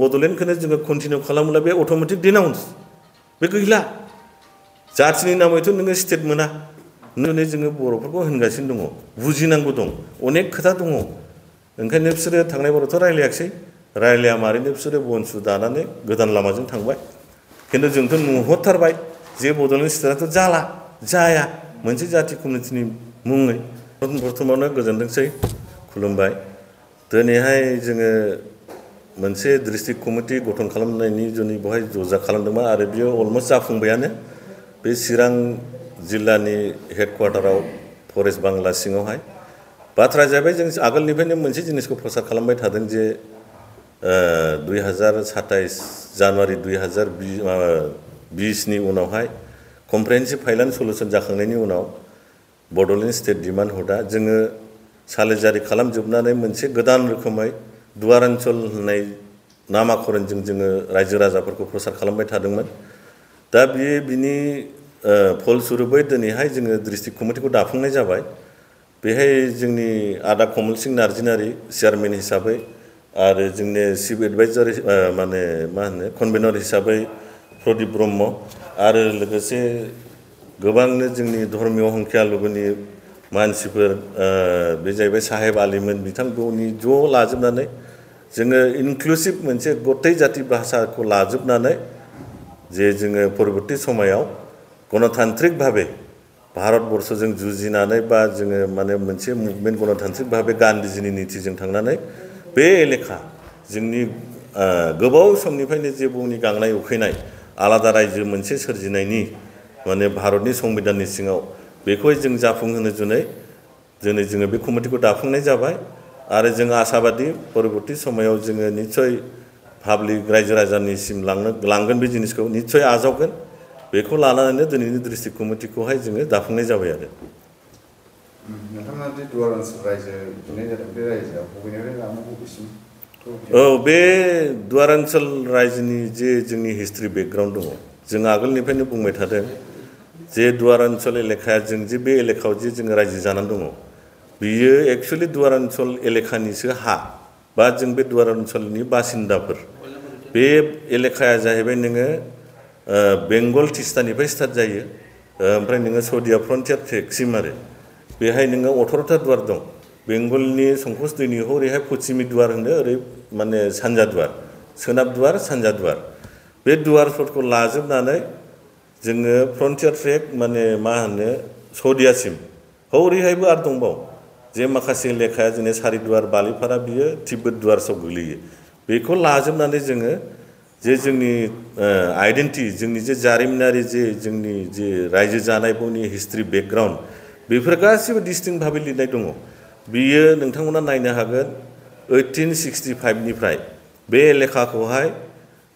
बड'लेण्डखौनो जोङो कन्टिनिउ खालामोब्ला बे अट'मेटिक डिनाउन्स बे गैला जाथिनि नामैथ' नोङो स्टेट मोना होननानै जोङो बर'फोरखौ होनगासिनो दङ बुजिनांगौ दं अनेक खोथा दङ ओंखायनो बिसोरो थांनाय बारावथ' रायलायाखिसै रायलाया मारैनो बिसोरो बनसु दानानै गोदान लामाजों थांबाय खिन्थु जोंथ' नुहरथारबाय जे बड'लेण्ड स्टेटआथ' जाला जाया मोनसे जाथि कमिटिनि मुङै प्रथमावनो गोजोनथोंसै खुलुमबाय दिनैहाय जोङो मोनसे डिस्ट्रिक्ट कमिटि गठन खालामनायनि जुनै बेवहाय जजा खालामदोंमोन आरो बियो अलमोस्ट जाफुंबायानो बे चिरां जिल्लानि हेडक्वार्टाराव फरेस्ट बांला सिङावहाय बाथ्राया जाहैबाय जों आगोलनिफ्रायनो मोनसे जिनिसखौ प्रसार खालामबाय थादों जे 2027 जानुवारि 2020 नि उनावहाय कमप्रिहेन्सिभ फाइनान्स सल्युसन जाखांनायनि उनाव बड'लेण्ड स्टेट डिमान्ड हदा जोङो सालिजारि खालामजोबनानै मोनसे गोदान रोखोमै रअनचल होननाय नामाकरणजों जोङो रायजो राजाफोरखौ प्रसार खालामबाय थादोंमोन दा बिनि फलस्वरुपै दिनैहाय जोङो डिस्ट्रिक्ट कमिटिखौ दाफुंनाय जाबाय बेहाय जोंनि आदा कमल सिंह नार्जिनारि चेयारमेन हिसाबै आरो जोंनि चिफ एडभाइजार माने मा होनो कनभेनर हिसाबै प्रदीप ब्रह्म आरो लोगोसे गोबांनो जोंनि धर्मीय हंखियालुगुनि मानसिफोर बे जाहैबाय साहेब आलिमोन बिथांमोननि ज' लाजोबनानै जोङो इनक्लुसिभ मोनसे गथाय जाति भाषाखौ लाजोबनानै जे जोङो परबर्ती समायाव गणतान्त्रिक भाबे भारतबर्षजों जुजिनानै बा जोङो माने मोनसे मुभमेन्ट गणतान्त्रिक भाबे गान्धीजीनि नीतिजों थांनानै बे एलेखा जोंनि गोबाव समनिफ्रायनो जे बुहुमनि गांनाय उखैनाय आलादा रायजो मोनसे सोरजिनायनि माने भारतनि संबिधाननि सिङाव बेखौहाय जों जाफुंहोनो जुनै दिनै जोङो बे कमिटिखौ दाफुंनाय जाबाय आरो जों आसाबादि परबर्ती समायाव जोङो निश्चय पाब्लिक रायजो राजानिसिम लांगोन बे जिनिसखौ निश्चय आजावगोन बेखौ लानानैनो दिनैनि डिस्ट्रिक्ट कमिटिखौहाय जोङो दाफुंनाय जाबाय आरो नोंथाङा जे रअनचल रायजो खुंनाय जादों बे रायजोआ बबेनिफ्राय लानानै बबेसिम औ बे रअनचल रायजोनि जे जोंनि हिस्ट्रि बेकग्राउन्ड दङ जों आगोलनिफ्रायनो बुंबाय थादों जे रअनचल एलेखाया जों जे बे एलेखायाव जे जोङो रायजो जानानै दङ बियो एक्चुअलि रअनचल एलेखानिसो हा बा जों बे रअनचलनि बासिन्दाफोर बे एलेखाया जाहैबाय नोङो बेंगल तिस्तानिफ्राय स्टार्ट जायो ओमफ्राय नोङो सौदिया फ्रन्टियार ट्रेकसिम आरो बेहाय नोङो 18टा दुवार दं बेंगलनि संकस दैनि हरैहाय पश्चिमि दुवार होनो ओरै माने सानजा दुवार सोनाब दुवार सानजा दुवार बे दुवारफोरखौ लाजोबनानै जोङो फ्रन्टियार ट्रेक माने मा होनो सौदियासिम हरैहायबो आरो दंबाव जे माखासे लेखाया जोंनि सारिदुवार बालिपारा बियो तिब्बत दुवारसआव गोग्लैयो बेखौ लाजोबनानै जोङो जे जोंनि आइडेन्टिटी जोंनि जे जारिमिनारि जे जोंनि जे रायजो जानायफोरनि हिस्ट्रि बेकग्राउन्ड बेफोर गासिबो डिस्टिंक्ट भाबै लिरनाय दङ बियो नोंथांमोना नायनो हागोन 1865 निफ्राय बे एलेखाखौहाय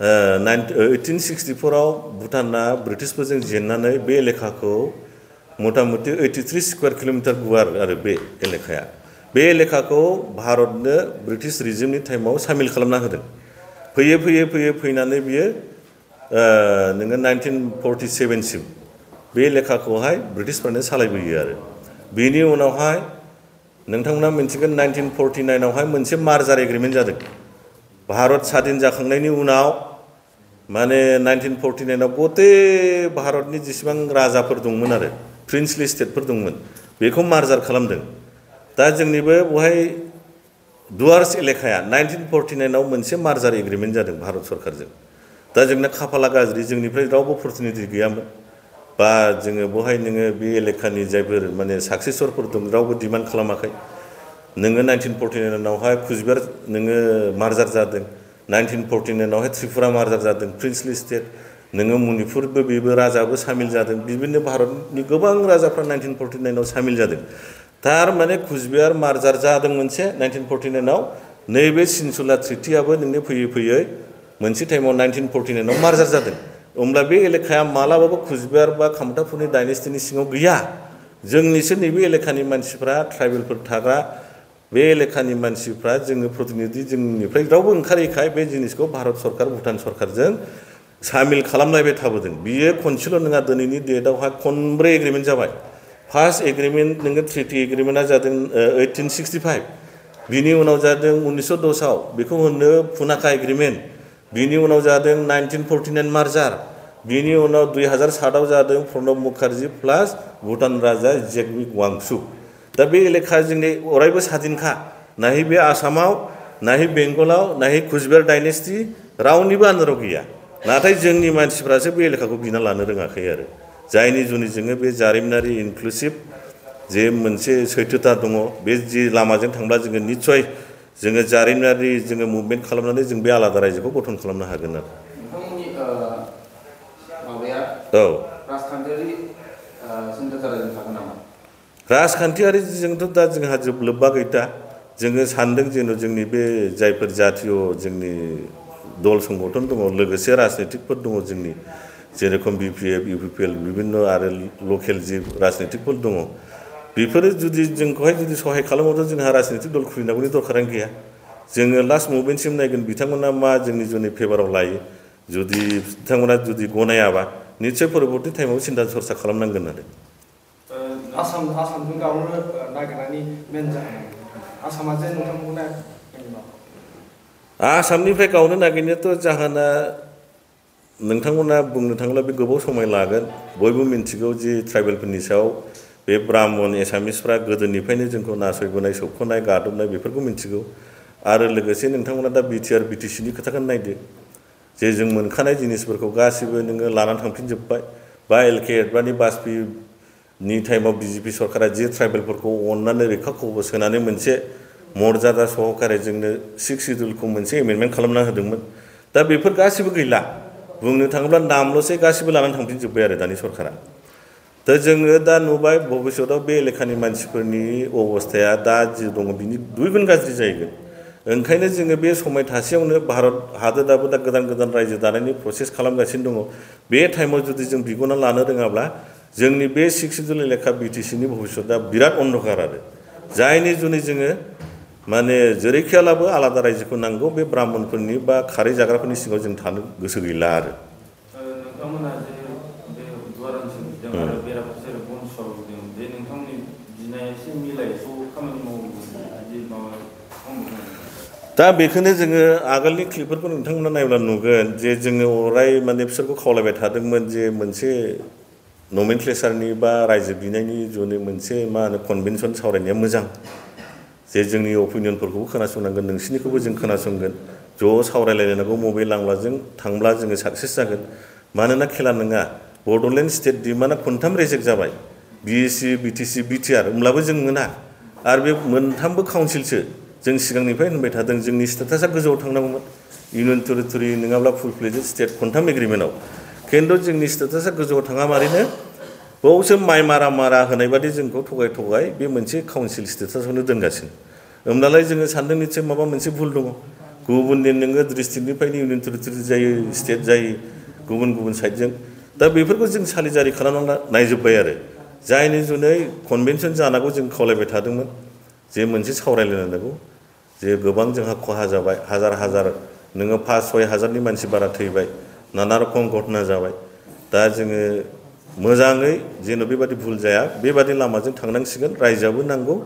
1864 आव भुटाना ब्रिटिशफोरजों जेननानै बे एलेखाखौ मथा मथि 83 स्क्वायर किल'मिटार गुवार आरो बे एलेखाया बे एलेखाखौ भारतनो ब्रिटिश रिजिमनि टाइमाव सामिल खालामना होदों फैयै फैयै फैयै फैनानै बियो नोङो 1947 सिम बे एलेखाखौहाय ब्रिटिशफोरानो सालायबोयो आरो बेनि उनावहाय नोंथांमोना मिन्थिगोन 1949 आवहाय मोनसे मार्जार एग्रिमेन्ट जादों भारत स्वाधीन जाखांनायनि उनाव माने 1949 आव गते भारतनि जेसेबां राजाफोर दंमोन आरो प्रिन्सलि स्टेटफोर दंमोन बेखौ मार्जार खालामदों दा जोंनिबो बेवहाय दुवार्स एलेखाया 1949 आव मोनसे मार्जार एग्रिमेन्ट जादों भारत सरकारजों दा जोंना खाफाला गाज्रि जोंनिफ्राय रावबो प्रतिनिधि गैयामोन बा जोङो बेवहाय नोङो बे एलेखानि जायफोर माने साक्सेसरफोर दं रावबो डिमान्ड खालामाखै नोङो 1949 आवहाय कुचबिहार नोङो मार्जार जादों 1949 आवहाय त्रिपुरा मार्जार जादों प्रिन्सलि स्टेट नोङो मणिपुरबो बेबो राजाबो सामिल जादों बिदिनो भारतनि गोबां राजाफ्रा 1949 आव सामिल जादों थारमाने कुचबिहार मार्जार जादों मोनसे 1949 आव नैबे सिनसुला ट्रिटियाबो नोंनो फैयै फैयै मोनसे टाइमाव 1949 आव मार्जार जादों होमब्ला बे एलेखाया मालाबाबो कुचबिहार बा कामतापुरनि डाइनेस्टिनि सिङाव गैया जोंनिसो नैबे एलेखानि मानसिफ्रा ट्राइबेलफोर थाग्रा बे एलेखानि मानसिफ्रा जोङो प्रतिनिधि जोंनिफ्राय रावबो ओंखारैखाय बे जिनिसखौ भारत सरकार भुटान सरकारजों सामिल खालामलायबाय थाबोदों बियो खनसेल' नङा दिनैनि डेटआवहाय खनब्रै एग्रिमेन्ट जाबाय फार्स्ट एग्रिमेन्ट नोङो ट्रिटि एग्रिमेन्टआ जादों 1865 बिनि उनाव जादों 1910 आव बेखौ होनो पुनाका एग्रिमेन्ट बिनि उनाव जादों 1949 मार्जार बिनि उनाव 2007 जादों प्रणब मुखार्जी प्लास भुटान राजा जेगमि वांचुक दा बे एलेखा जोंनि अरायबो स्वाधीनखा नाहि बे आसामाव नाहि बेंगलाव नाहि कुचबिहार डाइनेस्टि रावनिबो आन्दाराव गैया नाथाय जोंनि मानसिफ्रासो बे एलेखाखौ बिना लानो रोङाखै आरो जायनि जुनै जोङो बे जारिमिनारि इनक्लुसिभ जे मोनसे सैथोता दङ बे जि लामाजों थांब्ला जोङो निस्सय जोङो जारिमिनारि जोङो मुभमेन्ट खालामनानै जों बे आलादा रायजोखौ गठन खालामनो हागोन आरो नोंथांमोननि माबाया औ राजखान्थियारि सिन्थाधाराजों थागोन नामा राजखान्थियारिजोंथ' दा जोंहा लोब्बा गैया जोङो सानदों जेन' जोंनि बे जायफोर जातीय जोंनि दल संगठन दङ लोगोसे राजनितिकफोर दङ जोंनि जेरेखम बिपिएफ इउपिपिएल बिभिन्न आरो लकेल जि राजनितिकफोर दङ बेफोरो जुदि जोंखौहाय जुदि सहाय खालामोब्ला जोंहा राजनितिक दल खुलिनांगौनि दरखारानो गैया जोङो लास्ट मुभमेन्टसिम नायगोन बिथांमोना मा जोंनि जुनै फेभाराव लायो जुदि बिथांमोना जुदि गनायाबा निस्सय परबर्ती टाइमाव सिन्था सरसा खालामनांगोन आरो आसामजों गावनो नागिरनायनि मेन जाहोन आसामा जे नोंथांमोनखौ आसामनिफ्राय गावनो नागिरनायाथ' जाहोना नोंथांमोना बुंनो थाङोब्ला बे गोबाव समय लागोन बयबो मिन्थिगौ जि ट्राइबेलफोरनि सायाव बे ब्राह्मण एसामिसफ्रा गोदोनिफ्रायनो जोंखौ नासयबोनाय सोबख'नाय गादबनाय बेफोरखौ मिन्थिगौ आरो लोगोसे नोंथांमोना दा बिटिआर बिटिसिनि खोथाखौनो नायदो जे जों मोनखानाय जिनिसफोरखौ गासिबो नोङो लानानै थांफिनजोब्बाय बा एलके एडभानि बाजपेयिनि टाइमाव बिजेपि सरकारा जे ट्राइबेलफोरखौ अननानै रैखा खबर सोनानै मोनसे मर्यादा सहकारे जोंनो 6 सिडुलखौ मोनसे एमेन्डमेन्ट खालामना होदोंमोन दा बेफोर गासिबो गैला बुंनो थाङोब्ला नामल'सै गासिबो लानानै थांफिनजोब्बाय आरो दानि सरकारा दा जोङो दा नुबाय भबिष्यताव बे एलेखानि मानसिफोरनि अबस्थाया दा जि दङ बिनि दुइगुन गाज्रि जाहैगोन ओंखायनो जोङो बे समय थासेयावनो भारत हादोराबो दा गोदान गोदान रायजो दानायनि प्रसेस खालामगासिनो दङ बे टाइमाव जुदि जों बिगना लानो रोङाब्ला जोंनि बे 6 सिडुल एलेखा बिटिसिनि भबिष्यता बिराद अन्धकार आरो जायनि जुनै जोङो माने जेरैखियालाबो आलादा रायजोखौ नांगौ बे ब्राह्मणफोरनि बा खारै जाग्राफोरनि सिङाव जों थानो गोसो गैला आरो नोंथांमोना जे बे गुवार ओनसोलजों आरो बेराफारसे बनसराव जे नोंथांमोननि बिनाया एसे मिलायसो खामानि मावो बिदि माबा दा बेखौनो जोङो आगोलनि क्लिपफोरखौ नोंथांमोना नायब्ला नुगोन जे जोङो अराय माने बिसोरखौ खावलायबाय थादोंमोन जे मोनसे नमेनक्लेचारनि बा रायजो बिनायनि जुनै मोनसे मा होनो कनभेनसन सावरायनाया मोजां जे जोंनि अपिनियनफोरखौबो खोनासंनांगोन नोंसिनिखौबो जों खोनासंगोन ज' सावरायलायनांगौ मबे लांब्लाजों थांब्ला जोङो साक्सेस जागोन मानोना खेला नङा बड'लेण्ड स्टेट डिमान्डआ खनथाम रिजेक्ट जाबाय बिएससि बिटिसि बिटिआर होमब्लाबो जों मोना आरो बे मोनथामबो काउन्सिलसो जों सिगांनिफ्राय होनबाय थादों जोंनि स्टेटासा गोजौआव थांनांगौमोन इउनियन टेरिटरि नङाब्ला फुल फ्लेजेड स्टेट खनथाम एग्रिमेन्टआव खिन्थु जोंनि स्टेटासा गोजौआव थाङा मारैनो बावसो माइ मारा होनाय बादि जोंखौ थगाय बे मोनसे काउन्सिल स्टेटासावनो दोनगासिनो होमब्लालाय जोङो सानदों निस्सय माबा मोनसे भुल दङ गुबुननि नोङो डिस्ट्रिक्टनिफ्रायनो इउनियन टेरिटरि जायो स्टेट जायो गुबुन साइडजों दा बेफोरखौ जों सालिजारि खालामना नायजोब्बाय आरो जायनि जुनै कनभेनसन जानांगौ जों खावलायबाय थादोंमोन जे मोनसे सावरायलायनांगौ जे गोबां जोंहा खहा जाबाय हाजार नोङो 5-6 हाजारनि मानसि बारा थैबाय नाना रखम घटना जाबाय दा जोङो मोजाङै जेन' बेबादि भुल जाया बेबादि लामाजों थांनांसिगोन रायजोआबो नांगौ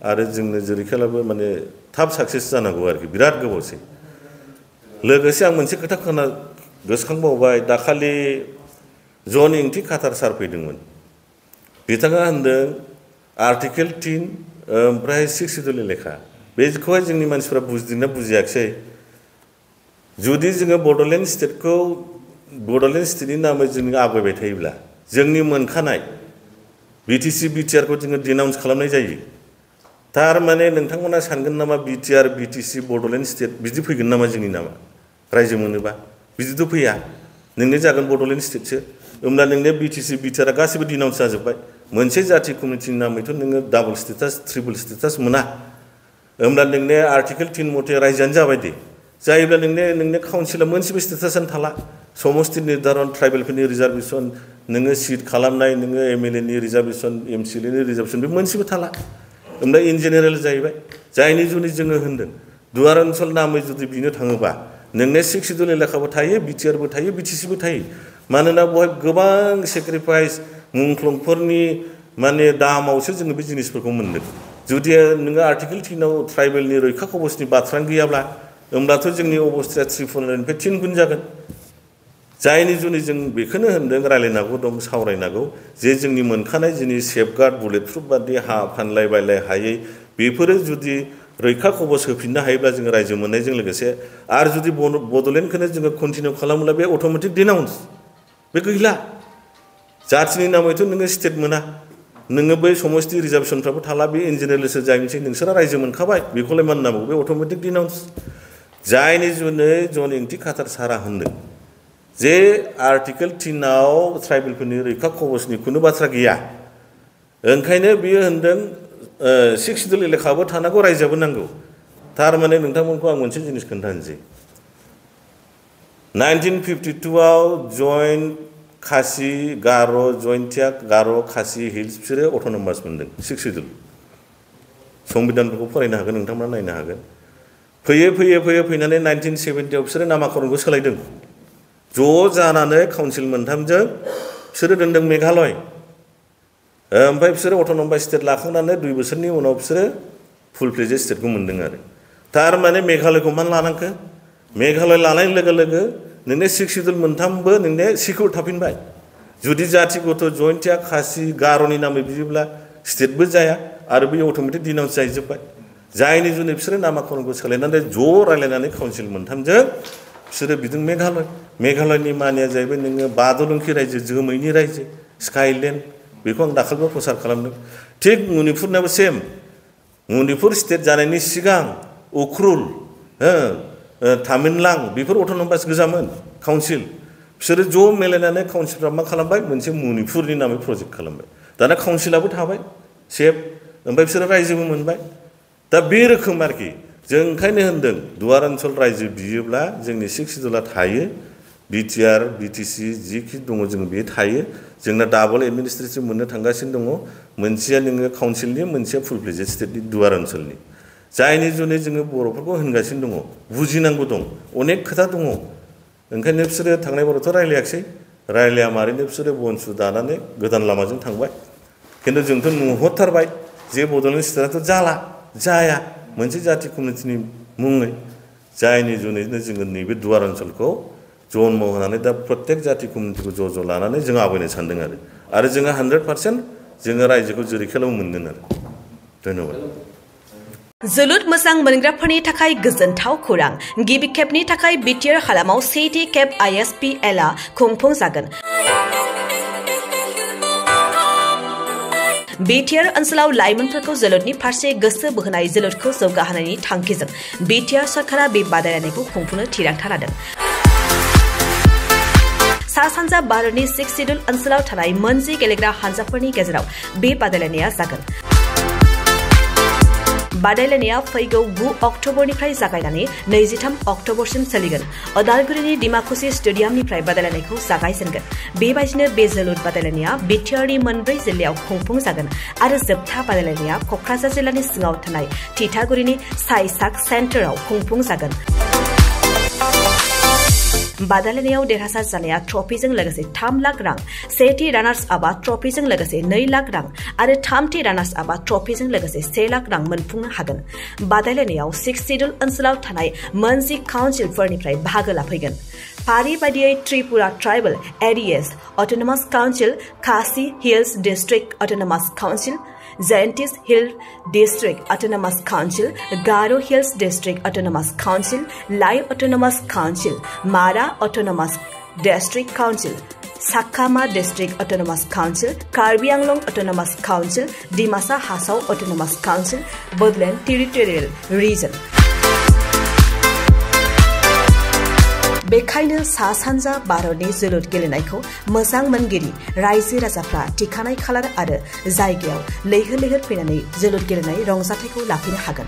आरो जोंनो जेरैखालाबो माने थाब साक्सेस जानांगौ आरोखि बिराद गोबावसै लोगोसे आं मोनसे खोथा गोसोखांबावबाय दाखालि जन इंथि खातार सार फैदोंमोन बिथाङा होनदों आर्टिकेल 3 ओमफ्राय 6 सिडुल एलेखा बेखौहाय जोंनि मानसिफ्रा बुजिदोंना बुजियाखिसै जुदि जोङो बड'लेण्ड स्टेटनि नामै जों आवगायबाय थायोब्ला जोंनि मोनखानाय बिटिसि बिटिआरखौ जोङो डिनाउन्स खालामनाय जायो थारमाने नोंथांमोना सानगोन नामा बिटिआर बिटिसि बड'लेण्ड स्टेट बिदि फैगोन नामा जोंनि नामा रायजो मोनोबा बिदिथ' फैया नोंनो जागोन बड'लेण्ड स्टेटसो होमब्ला नोंनो बिटिसि बिटिआरआ गासिबो डिनाउन्स जाजोब्बाय मोनसे जाथि कमिटिनि नामैथ' नोङो डाबल स्टेटास ट्रिपल स्टेटास मोना होमब्ला नोंनो आर्टिकेल 3 मथे रायजोआनो जाबाय दे जायोब्ला नोंनो काउन्सिला मोनसेबो स्टेटासानो थाला समस्ति निर्धारन ट्राइबेलफोरनि रिजार्भेसन नोङो सिट खालामनाय नोङो एमएलएनि रिजार्भेसन एमसिएलएनि रिजार्भेसन बे मोनसेबो थाला होमब्ला इन जेनेरेल जाहैबाय जायनि जुनै जोङो होनदों दुवार ओनसोल नामै जुदि बिनो थाङोबा नोंनो 6 सिडुल एलेखाबो थायो बिटिआरबो थायो बिटिसिबो थायो मानोना बेवहाय गोबां सेक्रिफाइस मुंख्लंफोरनि माने दामावसो जोङो बे जिनिसफोरखौ मोनदों जुदि नोङो आर्टिकेल 3 आव ट्राइबेलनि रैखा कवचनि बाथ्रानो गैयाब्ला होमब्लाथ' जोंनि अबस्थाया 3-4निफ्राय 3 गुन जागोन जायनि जुनै जों बेखौनो होनदों रायलायनांगौ दं सावरायनांगौ जे जोंनि मोनखानाय जोंनि सेफगार्ड बुलेट प्रुफ बादि हा फानलाय बायलाय हायै बेफोरो जुदि रैखा कवच होफिननो हायोब्ला जों रायजो मोननायजों लोगोसे आरो जुदि बड'लेण्डखौनो जोङो कन्टिनिउ खालामोब्ला बे अट'मेटिक डिनाउन्स बे गैला जाथिनि नामैथ' नोङो स्टेट मोना नोङो बै समस्ति रिजार्भेसनफ्राबो थाला बे इन्जिनियारलसो जायनोसै नोंसोरा रायजो मोनखाबाय बेखौलाय मा होननांगौ बे अट'मेटिक डिनाउन्स जायनि जुनै जन इंथि खाथार सारा होनदों जे आर्टिकेल 3 आव ट्राइबेलफोरनि रैखा कवचनि खुनु बाथ्रा गैया ओंखायनो बियो होनदों 6 शिड्युल एलेखाबो थानांगौ रायजोआबो नांगौ थारमाने नोंथांमोनखौ आं मोनसे जिनिस खोन्थानोसै 1952 आव जइन्ट खासि गार' जइन्टिया गार' खासि हिल्स बिसोरो अट'नमास मोनदों 6 शिड्युल संबिधानफोरखौ फरायनो हागोन नोंथांमोना नायनो हागोन फैनानै 1970 आव बिसोरो नामाकरणखौ सोलायदों ज' जानानै काउन्सिल मोनथामजों बिसोरो दोनदों मेघालय ओमफ्राय बिसोरो अट'नमास स्टेट लाखांनानै 2 बोसोरनि उनाव बिसोरो फुल फ्लेजेड स्टेटखौ मोनदों आरो थारमाने मेघालयखौ मानो लानांखो मेघालय लानाय लोगो लोगो नोंने 6 शिड्युल मोनथामबो नोंने सिकिउर थाफिनबाय जुदि जाथिगत जइन्टिया खासि गार'नि नामै बियोब्ला स्टेटबो जाया आरो बे अट'मेटिक डिनाउन्स जाहैजोब्बाय जायनि जुनै बिसोरो नामाकरणखौ सोलायनानै ज' रायलायनानै काउन्सिल मोनथामजों बिसोरो बिदों मेघालयनि मानिया जाहैबाय नोङो बादलुंखि रायजो जोमैनि रायजो स्काइलेण्ड बेखौ आं दाखालिबो प्रसार खालामदों थिग मणिपुरनाबो सेम मणिपुर स्टेट जानायनि सिगां उख्रुल तामिलनां बेफोर अट'नमास गोजामोन काउन्सिल बिसोरो ज' मिलायनानै काउन्सिलफ्रा मा खालामबाय मोनसे मणिपुरनि नामै प्रजेक्ट खालामबाय दाना काउन्सिलाबो थाबाय सेफ ओमफ्राय बिसोरो रायजोबो मोनबाय दा बे रोखोम आरोखि जों ओंखायनो होनदों दुवार ओनसोल रायजो बियोब्ला जोंनि 6 शिड्युला थायो बिटिआर बिटिसि जिखि दङ जों बे थायो जोंना डाबल एडमिनिस्ट्रेटिभ मोननो थांगासिनो दङ मोनसेया नोङो काउन्सिलनि मोनसेया फुल फ्लेजेड स्टेटनि दुवार ओनसोलनि जायनि जुनै जोङो बर'फोरखौ होनगासिनो दङ बुजिनांगौ दं अनेक खोथा दङ ओंखायनो बिसोरो थांनाय बारावथ' रायलाया मारैनो बिसोरो बनसु दानानै गोदान लामाजों थांबाय खिन्थु जोंथ' नुहरथारबाय जे बड'लेण्ड स्टेटआथ' जाया मोनसे जाथि कमिउनिटिनि मुङै जायनि जुनैनो जोङो नैबे दुवार ओनसोलखौ जन्म होनानै दा प्रत्येक जाथि कमिउनिटिखौ ज' लानानै जों आवगायनो सानदों आरो जोङो 100% जोङो रायजोखौ जेरैखेलाबो मोनगोन आरो धन्यबाद जोलुर मोजां मोनग्राफोरनि थाखाय गोजोनथाव खौरां गिबि खेबनि थाखाय बिटिआर हालामाव सेथि खेब ISPL आ खुंफुंजागोन बिटिआर ओनसोलाव लाइमोनफोरखौ जोलुरनि फारसे गोसो बोहोनाय जोलुरखौ जौगाहोनायनि थांखिजों बिटिआर सरकारा बे बादायलायनायखौ खुंफुंनो थिरांथा लादों सा सानजा भारतनि 6 शिड्युल ओनसोलाव थानाय मोनजि गेलेग्रा हानजाफोरनि गेजेराव बे बादायलायनाया जागोन बादायलायनाया फैगौ 9 अक्ट'बरनिफ्राय जागायनानै 23 अक्ट'बरसिम सोलिगोन अदालगुरिनि डिमाकुसि स्टेडियामनिफ्राय बादायलायनायखौ जागायजेनगोन बेबायदिनो बे जोलुर बादायलायनाया बिटिआरनि मोनब्रै जिल्लायाव खुंफुंजागोन आरो जोबथा बादायलायनाया क'क्राझार जिल्लानि सिङाव थानाय थिथागुरिनि साइसाक सेन्टाराव खुंफुंजागोन बादायलायनायाव देरहासार जानाया ट्रफिजों लोगोसे 3 लाख रां सेथि रानार्स आपआ ट्रफिजों लोगोसे 2 लाख रां आरो थामथि रानार्स आपआ ट्रफिजों लोगोसे 1 लाख रां मोनफुंनो हागोन बादायलायनायाव 6 शिड्युल ओनसोलाव थानाय मोनजि काउन्सिलफोरनिफ्राय बाहागो लाफैगोन फारि बायदियै Tripura tribal areas autonomous council Khasi hills district autonomous council Jaintia hill district autonomous council Garo hills district autonomous council Lai autonomous council Mara autonomous district council Chakma district autonomous council Karbi Anglong autonomous council Dima Hasao autonomous council Bodoland territorial region बेखायनो सा सानजा भारतनि जोलुर गेलेनायखौ मोजां मोनगिरि रायजो राजाफ्रा थिखानाय खालार आरो जायगायाव लैहोर लैहोर फैनानै जोलुर गेलेनाय रंजाथायखौ लाफैनो हागोन